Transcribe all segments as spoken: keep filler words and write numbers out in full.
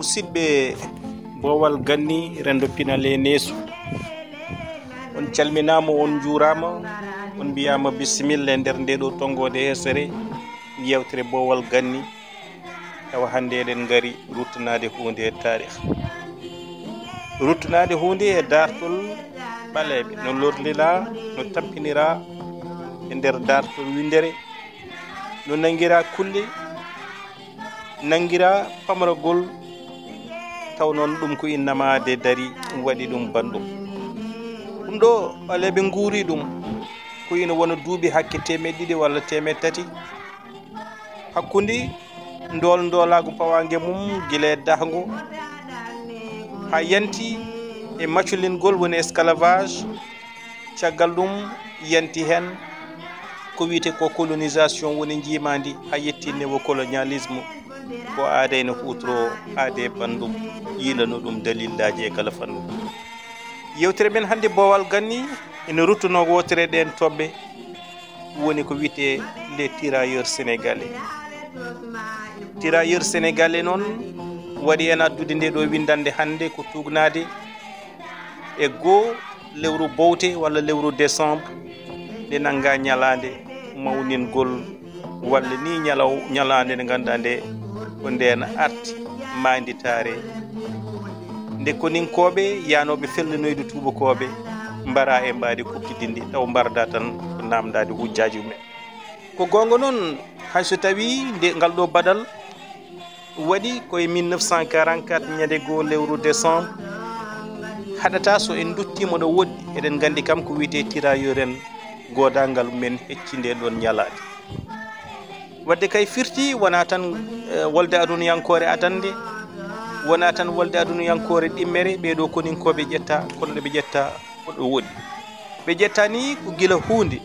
Musidɓe, Boowal Ganni, renndo pinal e neesu, on calminaama, on njuuraama, on mbiyaama bisimilla e nder ndee ɗoo tonngoode heesere, yeewtere Boowal Ganni. Tawa hannde eɗen ngari ruttanaade huunde e taarih, ruttanaade huunde e daartol ɓaleeɓe, no lorliraa, no tampiniraa e nder daartol winndere, no nanngiraa kulle, nanngiraa pamragol, taw noon ɗum ko innama de dari, ɗum waɗi ɗum banndum. Ɗum ɗo ɓaleeɓe nguuri ɗum ko ina wona duuɓi hakke teemeɗɗe ɗiɗi walla teemeɗɗe tati, hakkunde ndool ndoolaagu pawaange mum gila e dahngo haa yanti e maculingol, woni esclavage. Caggal ɗum yanti heen ko wiyetee ko colonisation, woni njiimaandi, haa yetti néocolonialisme, ko aadee ene huutoroo, aadee banndum, yiilano ɗum dalillaaji e kala fannu. Yeewtere men hannde Boowal Ganni ene ruttunoo wootere ɗeen toɓɓe, woni ko wiyetee les tirailleurs sénégalais. Tirailleurs sénégalais noon waɗi en addude ndee ɗoo winndannde hannde ko tuugnaade e goo lewru bowte walla lewru décembre, nde nannga ñalaande mawningol walla ni ñalaw-, ñalaande nde ngannduɗaa nde ko ndeen arti maanditaare. Nde koninkooɓe yaanooɓe fellinoyde tuubakooɓe mbara e mbaadi kuɓtidinndi, taw mbarda tan ko naamndaade hujjaaji mumen. Ko goonga noon, hay so tawii nde ngal ɗoo baɗal waɗi ko e mille neuf cent quarante-quatre, ñande goo lewru décembre, haɗata so en nduttiima ɗo woɗɗi, eɗen nganndi kam ko wiyetee tirailleur en, goodaangal men hecci ndee ɗoon ñalaande. Waɗde kay firti wonaa tan, eh, wolde aduniyankoore adannde, wonaa tan wolde aduniyankoore ɗimmere, ɓee ɗoo koninkooɓe ƴetta, kono ɗo ɓe ƴetta ko ɗo woɗɗi. Ɓe ƴetta ni ko gila huunde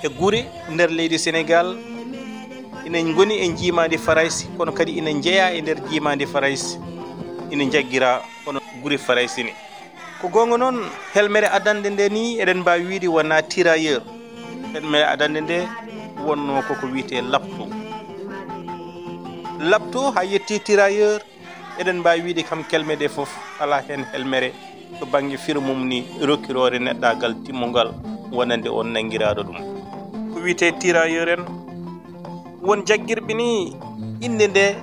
e gure nder leydi Senegaal, ina ngoni e njiimaandi Farayse, kono kadi ina njeyaa e nder njiimaandi Farayse, ina njaggira kono gure Farayse ni. Ko goonga noon, helmere adannde nde ni, eɗen mbaawi wiyde wonaa tirailleur. Helmere adannde nde wonnoo ko ko wiyetee lapto. Lapto, haa yetti tirailleur, eɗen mbaawi wiyde kam kelme ɗe fof, alaa heen helmere to bannge firo mum ni, rokkiroore neɗɗaagal timmungal wonande on nanngiraaɗo ɗum. Ko wiyetee tirailleur en, won jaggirɓe ni, innde nde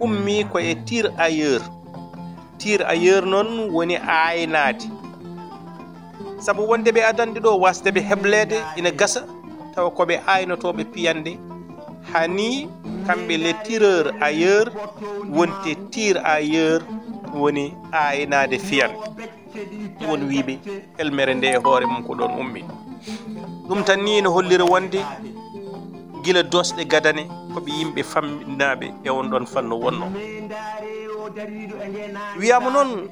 ummii ko e tirailleur. Tirailleur noon woni aaynaade. Sabu wonde ɓe adannde ɗo, wasde ɓe hebleede, ina gasa tawa ko ɓe aaynotooɓe piyanɗe. Hani kamɓe les tirailleurs ailleurs, wonte tirailleurs woni aaynaade fiyanɗe. Won wiiɓe helmere nde e hoore mum ko ɗoon ummi. Ɗum tan ni ina hollira wonde gila doosɗe gadane ko ɓe yimɓe famminaaɓe e on ɗoon fannu wonno. Wiyaama noon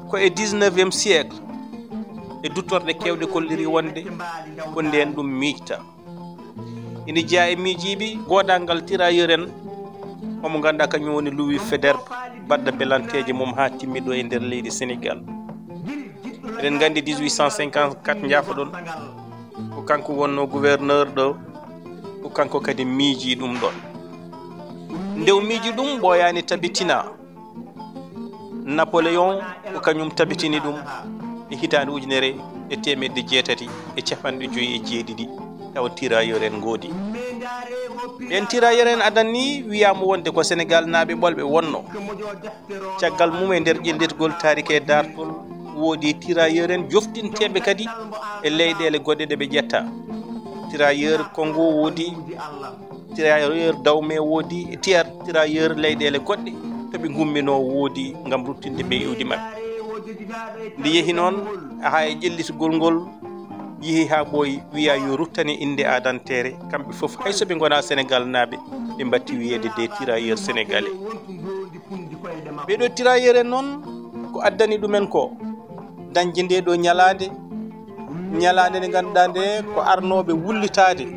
ko e dix-neuvième siècle, e duttorɗe keewɗe kolliri wonde ko ndeen ɗum miijta. Ina jeyaa e miijiiɓe goodaangal tirailleur en, omo ngannduɗaa kañum woni Louis Faidherbe, baɗɗo belanteeje mum haa timmi ɗo e nder leydi Senegaal. Eɗen nganndi dix-huit cent cinquante-quatre, njaafoɗon, ko kanko wonnoo gouverneur ɗo, ko kanko kadi miijii ɗum ɗoon. Nde o miijii ɗum, ɓooyaani tabitina. Napoléon ko kañum tabitini ɗum e hitaande ujunere e teemedde jeetati e capanɗe joyi e jeeɗiɗi, tawa tirailleur en ngoodi. Ɓeen tirailleur en adan ni wiyaama wonde ko Senegaal naaɓe ɓolɓe wonno. Caggal mum, e nder ƴellitgol taarike e daartol, woodi tirailleur en joftinteeɓe kadi e leyɗeele goɗɗe ɗe ɓe ƴetta. Tirailleur Congo woodi, tirailleur Dahomey woodi, e tira-, tirailleur leyɗeele goɗɗe to ɓe ngumminoo woodi ngam ruttinde ɓe iwdi maɓɓe. Nde yehi noon, haa e ƴellitgol ngol, yehi haa ɓooyi, wiya yo ruttane innde aadanteere, kamɓe fof, hay so ɓe ngonaa Senegaal naaɓe, ɓe mbatti wiyeede des tirailleurs sénégalais. Ɓee ɗoo tirailleurs en noon, ko addani ɗumen ko dañde ndee ɗoo ñalaande, ñalaande nde ngannduɗaa nde ko arnooɓe wullitaade,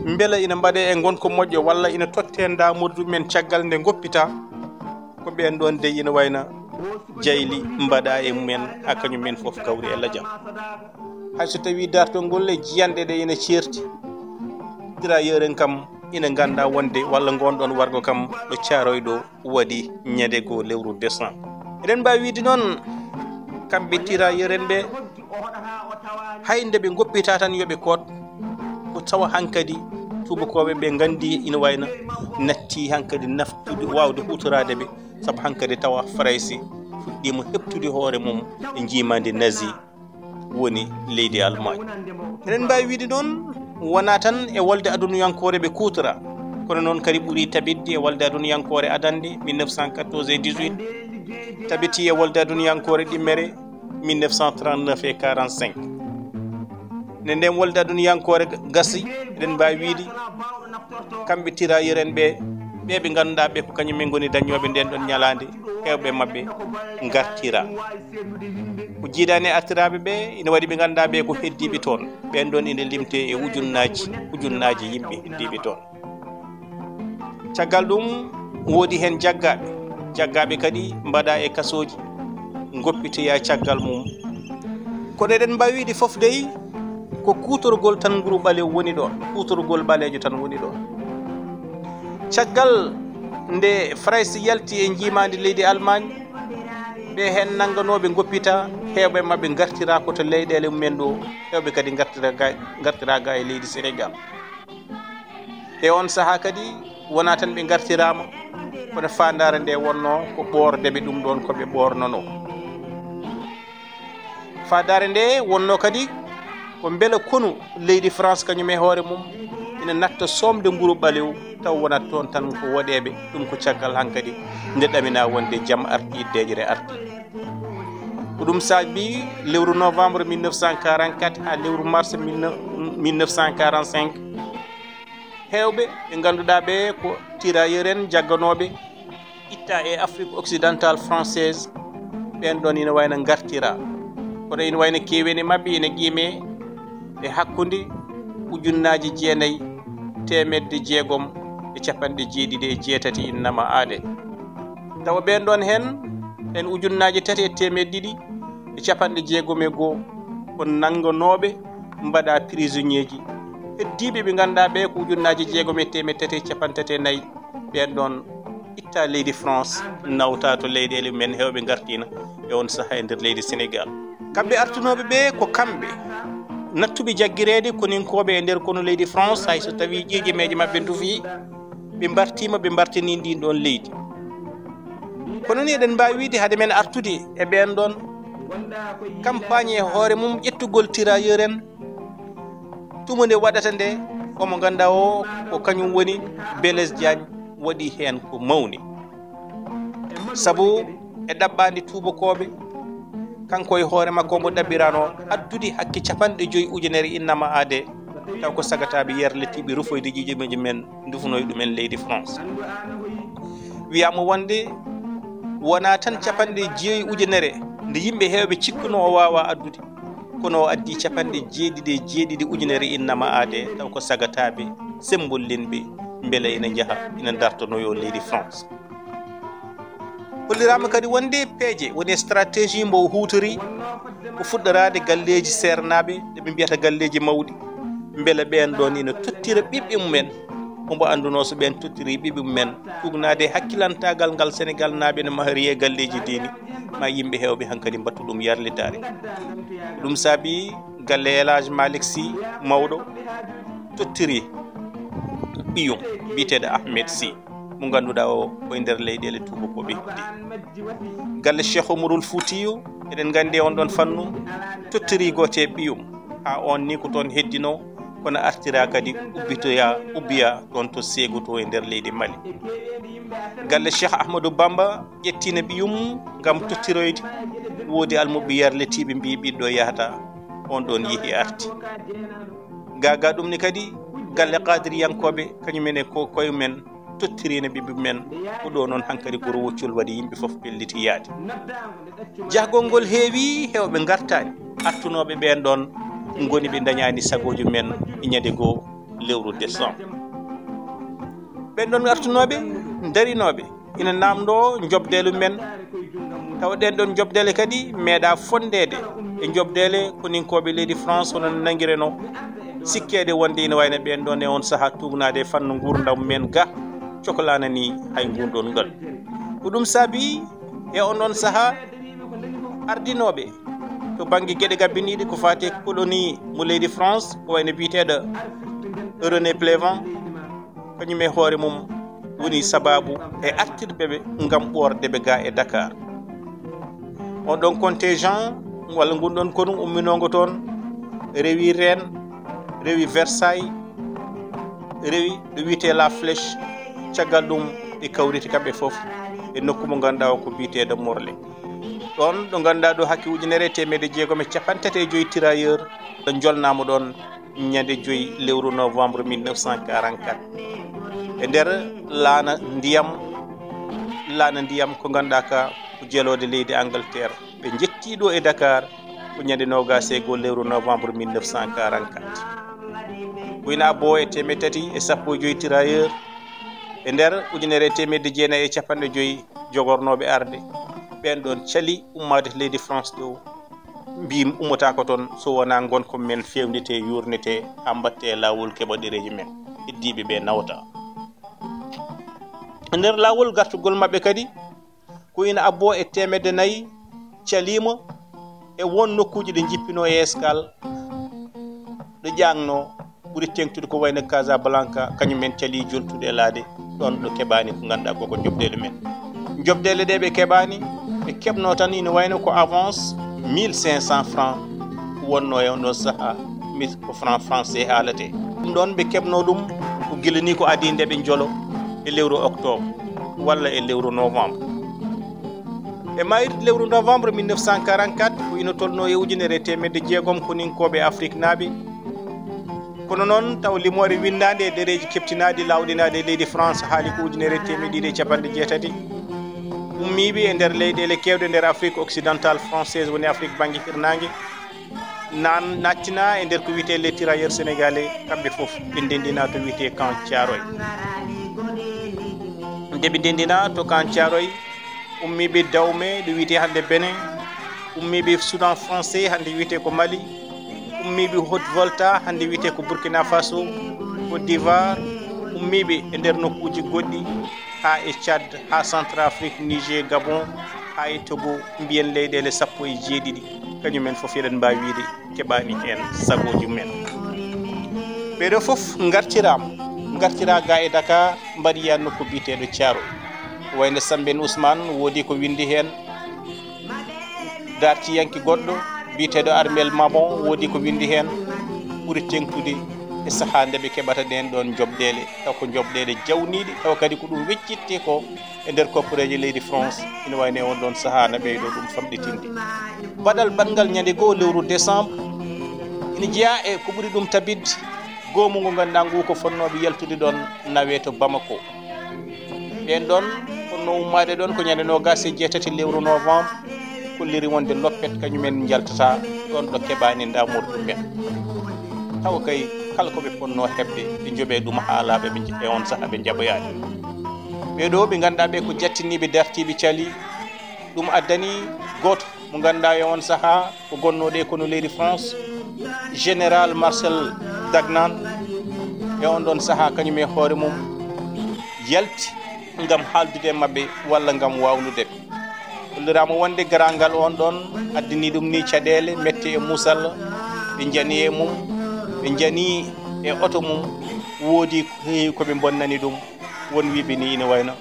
mbela ina mbaɗee e ngonka moƴƴo walla ina tottee ndaamordu men caggal nde ngoppitaa, ko ɓeen ɗoon dey ina wayna jayli mbaɗaa e mumen, haa kañum men fof kawri e lajam. Hay so tawii dartol ngol e jiyanɗe ɗe ina ceerti, tirailleurs en kam ina ngannda wonde walla ngoon ɗoon wargo kam ɗo Caaroy ɗo waɗi ñande goo lewru décembre. Eɗen mbaawi wiide noon, kamɓe tirailleurs en ɓe, hay nde ɓe ngoppita tan yo ɓe koot, ko tawa hankadi tuubakooɓe ɓe nganndi ina wayna natti hankadi naftude, waawde huutoraade ɓe, sabu hankadi tawa Farayse fuɗɗiima heɓtude hoore mum e njiimaandi nazi woni leydi Allemagne. Eɗen mbaawi wiide noon, wonaa tan e wolde aduniyankoore ɓe kuutora, kono noon kadi ɓuri tabitde e wolde aduniyankoore adannde mille neuf cent quatorze et dix-huit, tabiti e wolde aduniyankoore ɗimmere mille neuf cent trente-neuf et quarante-cinq. Nde nden wolde aduniyankoore gasi, eɗen mbaawi wiide, kamɓe tirailleurs en ɓe, ɓe ɓe ngannduɗaa ɓe ko kañum en ngoni dañooɓe nden ɗon ñalaande, heewɓe maɓɓe ngartira. Ko jiidaani e artiraaɓe ɓe, ina waɗi ɓe ngannduɗaa ɓe ko heddiiɓe toon. Ɓen ɗon ina limtee e ujunnaaji, ujunnaaji yimɓe heddiiɓe toon. Caggal ɗum, woodi heen jaggaaɓe. Jaggaaɓe kadi mbaɗa e kasooji, ngoppitoya caggal mum. Kono eɗen mbaawi wiide fof dey, ko kuutorgol tan nguru ɓalew woni ɗoon, kuutorgol ɓaleejo tan woni ɗoon. Caggal nde Farayse yalti e njiimaandi leydi Allemagne, ɓe heen nannganooɓe ngoppita, heewɓe maɓɓe ngartira ko to leyɗeele mumen ɗo, heewɓe kadi ngartira ga, ngartira ga e leydi Senegaal. E oon sahaa kadi, wonaa tan ɓe ngartiraama, kono faandaare nde wonnoo ko ɓoorde ɓe ɗum ɗoon ko ɓe ɓoornonoo. Faandaare nde wonnoo kadi ko mbele konu leydi France kañum e hoore mum ina natta soomde nguru ɓalew, taw wonat toon tan ko woɗeeɓe, ɗum ko caggal hankadi nde ɗaminaa wonde jam arti, deeƴre arti. Ko ɗum saabi lewru novembre mille neuf cent quarante-quatre haa lewru mars mille neuf cent quarante-cinq, heewɓe ɓe ngannduɗaa ɓe ko tirailleurs en jagganooɓe itta e Afrique occidentale française, ɓeen ɗoon ina wayno ngartira. Kono ina wayno keewene maɓɓe ina qiime e hakkunde ujunnaaji jeenayi, teemedde jeegom e capanɗe jeeɗiɗi e jeetati innama aade. Tawa ɓeen ɗoon heen, heen ujunnaaji tati e teemedde ɗiɗi e capanɗe jeegom e goo, ko nannganooɓe mbaɗa prisonnier ji. Heddiiɓe ɓe ngannduɗaa ɓe ko ujunnaaji jeegom e teemedde tati e capanɗe tati e nayi, ɓeen ɗoon itta leydi France, nawta to leyɗeele men, heewɓe ngartiino e oon sahaa e nder leydi Senegaal. Kamɓe artunooɓe ɓe ko kamɓe nattuɓe jaggireede koninkooɓe e nder konu leydi France, hay so tawii ƴiiƴemeeje maɓɓe ndufii, ɓe mbartiima, ɓe mbartini ndiin ɗoon leydi. Kono ni eɗen mbaawi wiide hade men artude e ɓeen ɗoon campagne e hoore mum ƴettugol tirailleurs en, tuma nde waɗata nde, omo nganndaa o ko kañum woni Blaise Diagne waɗi heen ko mawni. Sabu e ɗaɓɓaande tuubakooɓe, kanko e hoore makko omo ɗaɓɓirano addude hakke capanɗe joyi ujunere innama aade, taw ko sagataaɓe yarlitiiɓe rufoyde ƴiiƴemeeje men, ndufunoy ɗumen leydi France. Wiyaama wonde wonaa tan capanɗe joyi ujunere nde yimɓe heewɓe cikkuno o waawaa addude, kono o addi capanɗe jeeɗiɗi e jeeɗiɗi ujunere innama aade, taw ko sagataaɓe sembollinɓe mbele ina njaha, ina ndartonoyo leydi France. Holliraama kadi wonde peeje, woni stratégie mbo o huutori, ko fuɗɗoraade galleeji seernaaɓe, ɗe ɓe mbiyata galleeji mawɗi, mbele ɓeen ɗoon ina tottira ɓiɓɓe mumen. Omo anndunoo so ɓeen tottiri ɓiɓɓe mumen, tuugnaade e hakkilantaagal ngal Senegaalnaaɓe no mahori e galleeji diini, ma yimɓe heewɓe hankadi mbattu ɗum yarlitaare. Ɗum saabi galle El Hadj Malick Sy mawɗo tottiri ɓiyum biyeteeɗo Ahmed Sy, mo ngannduɗaa o ko e nder leyɗeele tuubakooɓe heddi. Galle Cheikh Oumaroul Foutiyou, eɗen nganndi on ɗon fannu, tottiri gooto e ɓiyum, haa on ni ko toon heddino, kono artira kadi ubbitoya, ubbiya ɗon to Seegu to e nder leydi Mali. Galle Cheikh Ahmadou Bamba ƴettina ɓiyum ngam tottiroyde, woodi almuɓɓe yarlitiiɓe mbi ɓiɗɗo yahata, on ɗon yehi arti. Gaga ɗum ni kadi galle qadiriyankooɓe, kañum en e ko koye men tottirino ɓiɓɓe men. Ko ɗo noon hankadi Goro Woccol waɗi yimɓe fof pelliti yaade. Jahgol ngol heewi, heewɓe ngartaani. Artunooɓe ɓeen ɗoon ngoni ɓe ndañaani sagooji men e ñande goo lewru décembre. Ɓeen ɗoon artunooɓe, darinooɓe, ina naamndoo njoɓdeele men, tawa ɗeen ɗoon njoɓdeele kadi meeɗaa fonndeede e njoɓdeele koninkooɓe leydi France hono no nanngireno. sikkeede wonde ina wayno ɓeen ɗoon e on sahaa tuugnaade e fannu nguurndam men ga, coklaana ni hay nguurndol ngal. Ko ɗum saabi e on ɗoon sahaa ardinooɓe to bannge geɗe gabbiniiɗe ko faati e colonie mo leydi France, ko wayno biyeteeɗo René Pleven, kañum e hoore mum woni sabaabu e artirɓe ɓe ngam ɓoorde ɓe ga e Dakar. On ɗon contingent walla ngun ɗon konu umminoongo toon rewi Rennes, rewi Versailles, rewi ɗo wiyetee La Flèche. Caggal ɗum ɓe kawriti kamɓe fof e nokku mo ngannduɗaa o ko biyeteeɗo Morlaix. Ɗoon ɗo ngannduɗaa ɗo hakke ujunere e teemedde jeegom e capanɗe tati e joyi tirailleurs ɗo njolnaama ɗoon ñande joyi lewru novembre mille neuf cent quarante-quatre. E nder laana ndiyam, laana ndiyam ko ngannduɗaa ka ko jeloode leydi Angleterre. Ɓe njetti ɗo e Dakar ko ñande noogaas e goo lewru novembre mille neuf cent quarante-quatre. Ko ina abboo e teemedde tati e sappo e joyi tirailleurs e nder ujunere e teemedde jeenayi e capanɗe joyi jogornooɓe arde. Ɓeen ɗoon cali ummaade leydi France ɗo, mbi ummotaako toon so wonaa ngonka men feewnitee, yuurnitee haa mbaɗtee laawol keɓa ɗereeji men. Heddiiɓe ɓe nawta. E nder laawol gartugol maɓɓe kadi, ko ina abboo e teemedde nayi caliima e won nokkuuji ɗi njippinoo e escale, ɗo ƴaaŋnoo ɓuri teeŋtude ko wayno Casablanca, kañum en cali joltude e laade ɗoon ɗo keɓaani ko ngannduɗaa ko ko njoɓdeele men. Njoɓdeele ɗe ɓe keɓaani, ɓe keɓnoo tan ina wayno ko avance mille cinq cents francs wonnoo e on ɗon sahaa, mis ko franc français haaletee. Ɗum ɗoon ɓe keɓnoo ɗum ko gila ni ko adii nde ɓe njolo e lewru octobre walla e lewru novembre. E maayirɗe lewru novembre mille neuf cent quarante-quatre, ko ina tolnoo e ujunere e teemedde jeegom koninkooɓe Afriknaaɓe. Kono noon, taw limoore winndaande e ɗereeji keɓtinaaɗi laawɗinaaɗi e leydi France haali ko ujunere e teemedde ɗiɗi e capanɗe jeetati ummiiɓe e nder leyɗeele keewɗe nder Afrique occidentale française, woni Afrique bannge hirnaange, naan nattina e nder ko wiyetee les tirailleurs sénégalais, kamɓe fof ɓe ndenndina to wiyetee Camp Thiaroye. Nde ɓe ndenndina to Camp Thiaroye, ummiiɓe Dahomey ɗo wiyetee hannde Bénin, ummiiɓe Soudan français hannde wiyetee ko Mali, ummiiɓe Haute-Volta hannde wiyetee ko Burkina Faso, Côte d'Ivoire, ummiiɓe e nder nokkuuji goɗɗi, haa e Tchad, haa Centrafrique, Niger, Gabon, haa e Togo, mbiyen leyɗeele sappo e jeeɗiɗi, kañum en fof eɗen mbaawi wiyde keɓaani heen sagooji men. Ɓee ɗoo fof ngartiraama, ngartiraa ga e Dakar, mbaɗiyaa nokku biyeteeɗo Thiaroye. Wayno Samben Ousmane woodi ko winndi heen, dartiyanke goɗɗo biyeteeɗo Armel Mabon woodi ko winndi heen, ɓuri teeŋtude e sahaa nde ɓe keɓata ɗeen ɗoon njoɓɗeele, taw ko njoɓɗeele jawniiɗe, taw kadi ko ɗum weccittee ko e nder kopporeeje leydi France, ina wayno e on ɗoon sahaa na ɓeydo ɗum famɗitinde. Baɗal baɗngal ñande goo lewru décembre ina jeyaa e ko ɓuri ɗum tabitde, goomu ngu ngannduɗaa ngu ko fotnooɓe yaltude ɗoon nawee to Bamako. Ɓeen ɗoon fotnoo ummaade ɗoon ko ñande noogaas e jeetati lewru novembre, kolliri wonde loppet kañum en njaltata ɗoon ɗo keɓaani ndaamordu men. Tawa kay kala ko ɓe fotnoo heɓde, ɓe njoɓee ɗum haa laaɓa, ɓe nj-, e on sahaa ɓe njaɓoyaani. Ɓee ɗoo ɓe ngannduɗaa ɓe ko jattiniiɓe, dartiiɓe, cali. Ɗum addani gooto mo ngannduɗaa e on sahaa ko gonnooɗo e konu leydi France, Général Marcel Dagnan, e on ɗoon sahaa kañum e hoore mum yalti ngam haaldude e maɓɓe walla ngam waawnude ɓe. Holliraama wonde garaangal on ɗoon addani ɗum ni caɗeele, mette e muusal, ɓe njani e mum, ɓe njani e oto mum, woodi ko heewi ko ɓe mbonnani ɗum, won wiiɓe ni ina wayno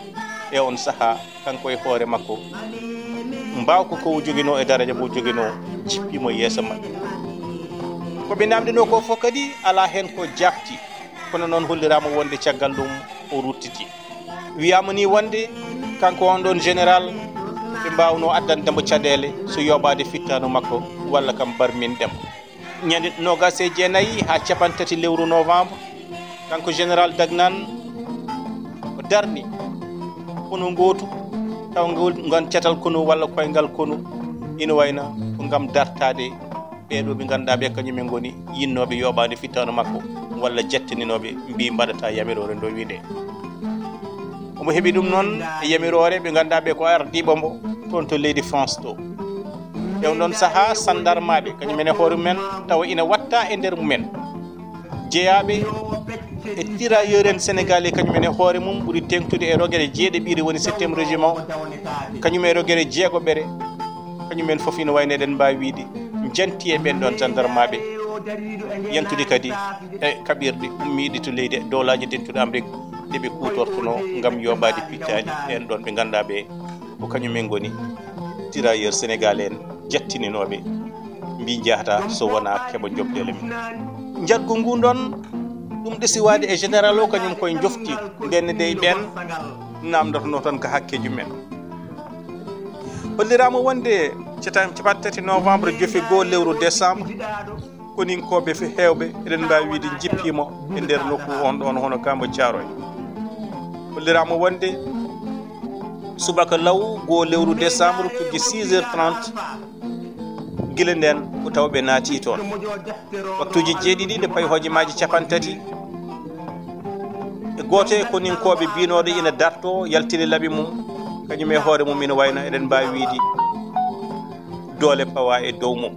e on sahaa, kanko e hoore makko, mbaawka ko o joginoo e daraja mo o joginoo jippiima yeeso maɓɓe. Ko ɓe naamndinoo ko fof kadi alaa heen ko jaabti, kono noon holliraama wonde caggal ɗum o ruttiti. Wiyaama ni wonde kanko on ɗoon général ɓe mbaawnoo addande mo caɗeele so yooɓaade fittaandu makko walla kam barminde mo. Ñande noogaas e jeenayi haa capanɗe tati lewru novembre, kanko général Dagnan o darni konu ngootu, taw ngol, ngon catal konu walla koyngal konu ina wayna ko ngam dartaade ɓee ɗoo ɓe ngannduɗaa ɓe kañum en ngoni yinnooɓe yooɓaade fittaandu makko walla jattininooɓe mbi mbaɗata yamiroore ndo wiinde. Omo heɓi ɗum noon e yamiroore ɓe ngannduɗaa ɓe ko ardiiɓe mbo toon to leydi France to. E on ɗoon sahaa, sanndarmaaɓe kañum en e hoore mumen tawa ina watta e nder mumen. Jeyaaɓe e tirailleur en sénégalais, kañum en e hoore mum ɓuri teeŋtude e rogere jeeɗiɓiire, woni septième régiment, kañum e rogere jeegoɓere, kañum en fof ina wayno eɗen mbaawi wiyde njanti e ɓeen ɗoon gendarmaaɓe, yantude kadi e kaɓirɗe ummiiɗe to leydi Dowlaaji Dentuɗi Amrik ɗe ɓe kuutortunoo ngam yooɓaade pittaali ɓeen ɗoon ɓe ngannduɗaa ɓe ko kañum en ngoni tirailleurs sénégalais en jattininooɓe, mbi njahata so wonaa keɓa jobdeele men. Njaggu ngun ɗon, ɗum ɗesiwaade e général o, kañum koye jofti ndenne de ɓeen namdotonoo tan ka hakkeeji men. Holliraama wonde capan-, capantati novembre, jofi goo lewru décembre, koninkooɓe fe-, heewɓe, eɗen mbaawi wiyde, njippiima e nder nokku on ɗon, hono Kaambo Caaroy. Holliraama wonde subaka law goo lewru décembre, tuggi six heures trente, gila ndeen ko taw ɓe naati toon. Waktuuji jeeɗiɗi nde payi hojomaaji capantati, e gooto e koninkooɓe biynooɗo ina dartoo, yaltini laɓi mum, kañum e hoore mum ina wayno, eɗen mbaawi wiyde, doole pawa e dow mum.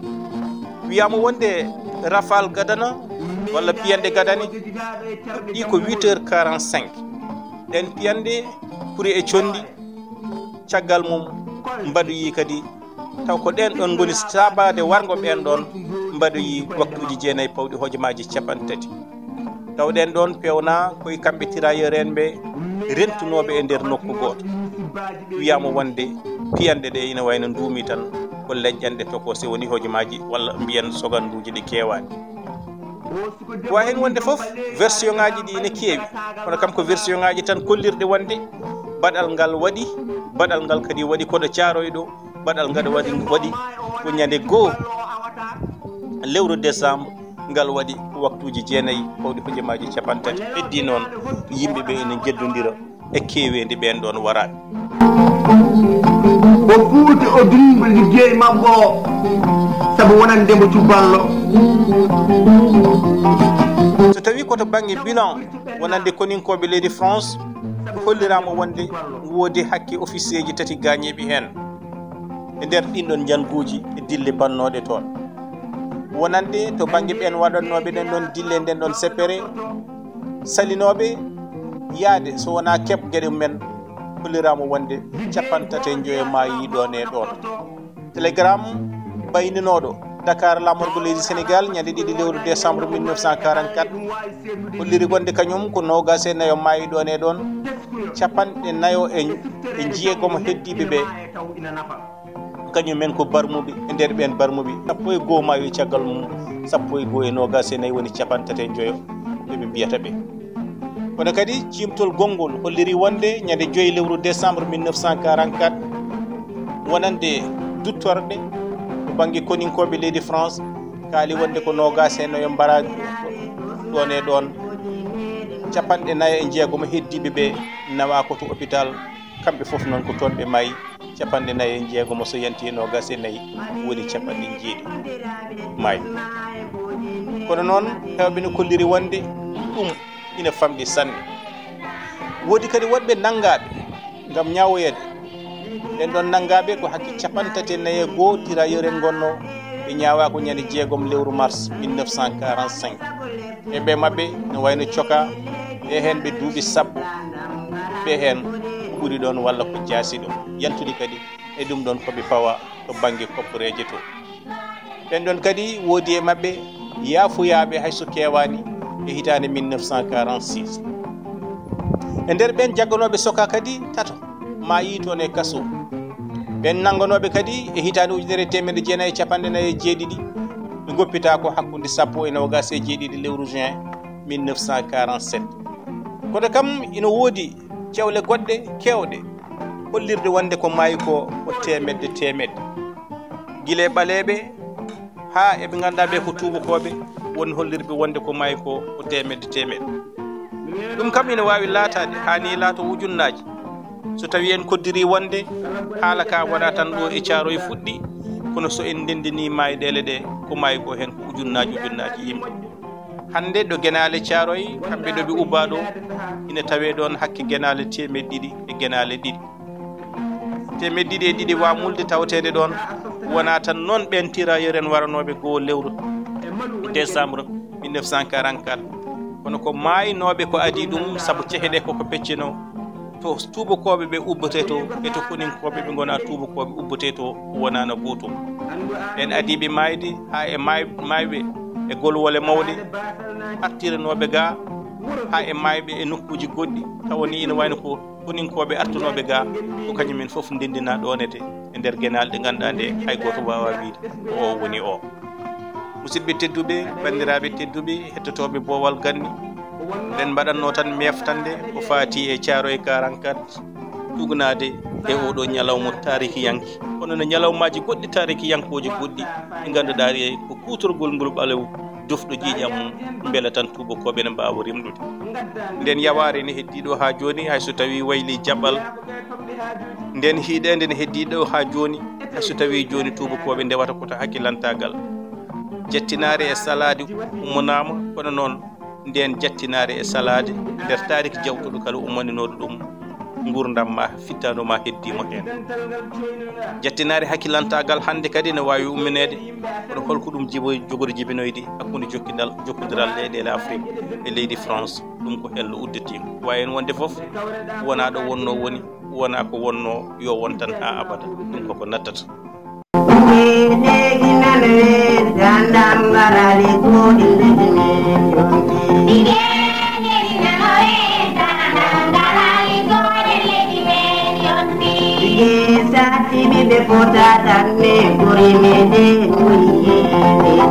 Wiyaama wonde rafal gadana walla piyanɗe gadane ɗi ko huit heures quarante-cinq. Ɗeen piyanɗe kuri e conndi, caggal mum mbaɗoyi kadi, taw ko ɗeen ɗoon ngoni saabaade warngo ɓeen ɗoon, mbaɗoyi waktuuji jeenayi pawɗi hojomaaji capantati. Taw ɗeen ɗoon peewnaa koye kamɓe tirailleurs en ɓe rentunooɓe e nder nokku gooto. Wiyaama wonde piyanɗe ɗe ina wayno nduumi tan ko leƴƴanɗe tokose, woni hojomaaji walla mbiyen soganduuji ɗi keewaani. Ko wayi heen wonde fof, version ŋaaji ɗi ina keewi, kono kam ko version ŋaaji tan kollirɗi wonde baɗal ngal waɗi, baɗal ngal kadi waɗi koɗo Caaroy ɗo, baɗal ngal waɗi, waɗi ko ñande goo lewru décembre, ngal waɗi ko waktuuji jeenayi pawɗi hojomaaji capantati. Heddii noon, yimɓe ɓe ina njeddondira e keeweendi ɓeen ɗoon waraaɓe. O fuuti, o duriima liggey makko o, sabu wonande mbo cuballo. So tawii ko to bannge bilan, wonande koninkooɓe leydi France, holliraama wonde woodi hakke officier ji tati gaañiiɓe heen e nder ɗiin ɗoon njannguuji e dille bannooɗe toon. Wonande to bannge ɓeen waɗannooɓe ɗeen ɗoon dille, ndeen ɗoon seppere, salinooɓe yahde so wonaa keɓ geɗe mum en, holliraama wonde cappanɗe tati e joyo maayii ɗoon e ɗoon. Télégramme bayninooɗo Dakar, laamorgo leydi Sénégal, ñande ɗiɗi lewru décembre mille neuf cent quarante-quatre, holliri wonde kañum ko noogaas e nayo maayii ɗoon e ɗoon, cappanɗe nayo e, e jeegom heddiiɓe ɓe. Kañum en ko barmuɓe, e nder ɓeen barmuɓe, sappo e goo maayi, caggal mum sappo e goo e noogaas e nayi woni cappanɗe tati e joyo ɓe ɓe mbiyata ɓe. Kono kadi, ciimtol gonngol holliri wonde ñande joyi lewru décembre mille neuf cent quarante-quatre, wonande duttorɗe to bannge koninkooɓe leydi France, kaali wonde ko noogaas e nayo mbaraa ɗoon e ɗoon, cappanɗe nayo e jeegom heddiiɓe ɓe nawaa ko to hôpital, kamɓe fof noon ko toon ɓe maayi. Cappanɗe nayo e jeegom so yanti e noogaas e nayi, woni cappanɗe jeeɗiɗi maayi. Kono noon, heewɓe no kolliri wonde ɗum ina famɗi sanne. Woodi kadi woɗɓe nanngaaɓe ngam ñaawoyeede. Ɓeen ɗoon nanngaaɓe ko hakke cappanɗe tati e nayi e goo tirailleurs en ngonnoo, ɓe ñaawaa ko ñande jeegom lewru mars mille neuf cent quarante-cinq. E ɓe maɓɓe no wayno coka, ɓe heen ɓe duuɓi sappo, ɓe heen ko ɓuri ɗoon walla ko jaasi ɗoon. Yantude kadi e ɗum ɗoon ko ɓe pawa to bannge kopporeeje to. Ɓeen ɗoon kadi woodi e maɓɓe yaafuyaaɓe hay so keewaani e hitaande mille neuf cent quarante-six. E nder ɓeen jagganooɓe soka kadi tato maayii toon e kaso. Ɓeen nannganooɓe kadi e hitaande ujunere e teemedde jeenayi e cappanɗe nayi e jeeɗiɗi, ɓe ngoppitaa ko hakkunde sappo e noogaas e jeeɗiɗi lewru juin mille neuf cent quarante-sept. Kono kam ina woodi cewle goɗɗe keewɗe hollirde wonde ko maayi ko, ko teemedde teemedde. Gila e ɓaleeɓe haa e ɓe ngannduɗaa ɓe ko tuubakooɓe, won hollirɓe wonde ko maayi ko, ko teemedde teemedde. Ɗum kam ina waawi laataade, haa ni laato ujunnaaji. So tawii en koddiri wonde haala ka wonaa tan ɗo e Caaroy fuɗɗi, kono so en ndenndinii maayɗeele ɗe, ko maayi ko heen ko ujunnaaji ujunnaaji yimɓe. Hannde ɗo Genaale Caaroy, kamɓe ɗo ɓe ubbaa ɗo, ina tawee ɗoon hakke genaale teemedde ɗiɗi e genaale ɗiɗi. Teemedde ɗiɗi e ɗiɗi waamulde tawateende ɗoon, wonaa tan noon ɓeen tirailleurs en waranooɓe goo lewru décembre mille neuf cent quarante-quatre, Kono ko maaynooɓe ko adii ɗum, sabu cehe ɗe koko peccino. To tuubakooɓe ɓe ubbotee to, e to koninkooɓe ɓe ngonaa tuubakooɓe ubbotee to, wonaa no gootum. Ɓeen adiiɓe maayde, haa e maay-, maayɓe e golwole mawɗe, artiranooɓe gaa, haa e maayɓe e nokkuuji goɗɗi, tawa ni ina wayno ko koninkooɓe artunooɓe gaa, ko kañum en fof ndenndinaa ɗoonete e nder genaale ɗe ngannduɗaa nde hay gooto waawaa wiyde ko o woni o. Musidɓe tedduɓe, banndiraaɓe tedduɓe, hettotooɓe Boowal Ganni, eɗen mbaɗatnoo tan meeftande ko faati e Caaroy quarante-quatre, tugnaade e oɗo ñalawma taarikiyanke. Kono no ñalawmaaji goɗɗi taarikiyankooji goɗɗi ɗi ngannduɗaa ɗe ko kuutorgol ngol ɓalew dofɗo ƴiiƴam mum, mbele tan tuubakooɓe ne mbaawa rimɗude. Nden yawaare ne heddii ɗo haa jooni, hay so tawii wayli jaɓɓal. Nden hiiɗeende ne heddii ɗo haa jooni, hay so tawii jooni tuubakooɓe ndewata ko to hakkilantaagal. Jettinaare e salaade ummanaama, kono noon nden jettinaare e salaade nder taariki jawtuɗo kala ummaninooɗo ɗum, nguurndam ma, fittaandu ma heddiima heen. Jettinaare hakkilantaagal hannde kadi ne waawi ummineede, kono holko ɗum jibo-, jogori jibinoyde hakkunde jokkidal, jokkondiral leyɗeele Afrik e leydi France? Ɗum ko hello udditiima. Waawi heen wonde fof, wonaa ɗo wonnoo woni, wonaa ko wonnoo, yo won tan haa abada. Ɗum koko nattata. Ɓe fota tan ne ɓuri mede ɓuri yede.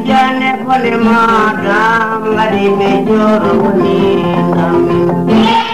Kone kone moɗo mbaɗi ɓe joro woni ɗon.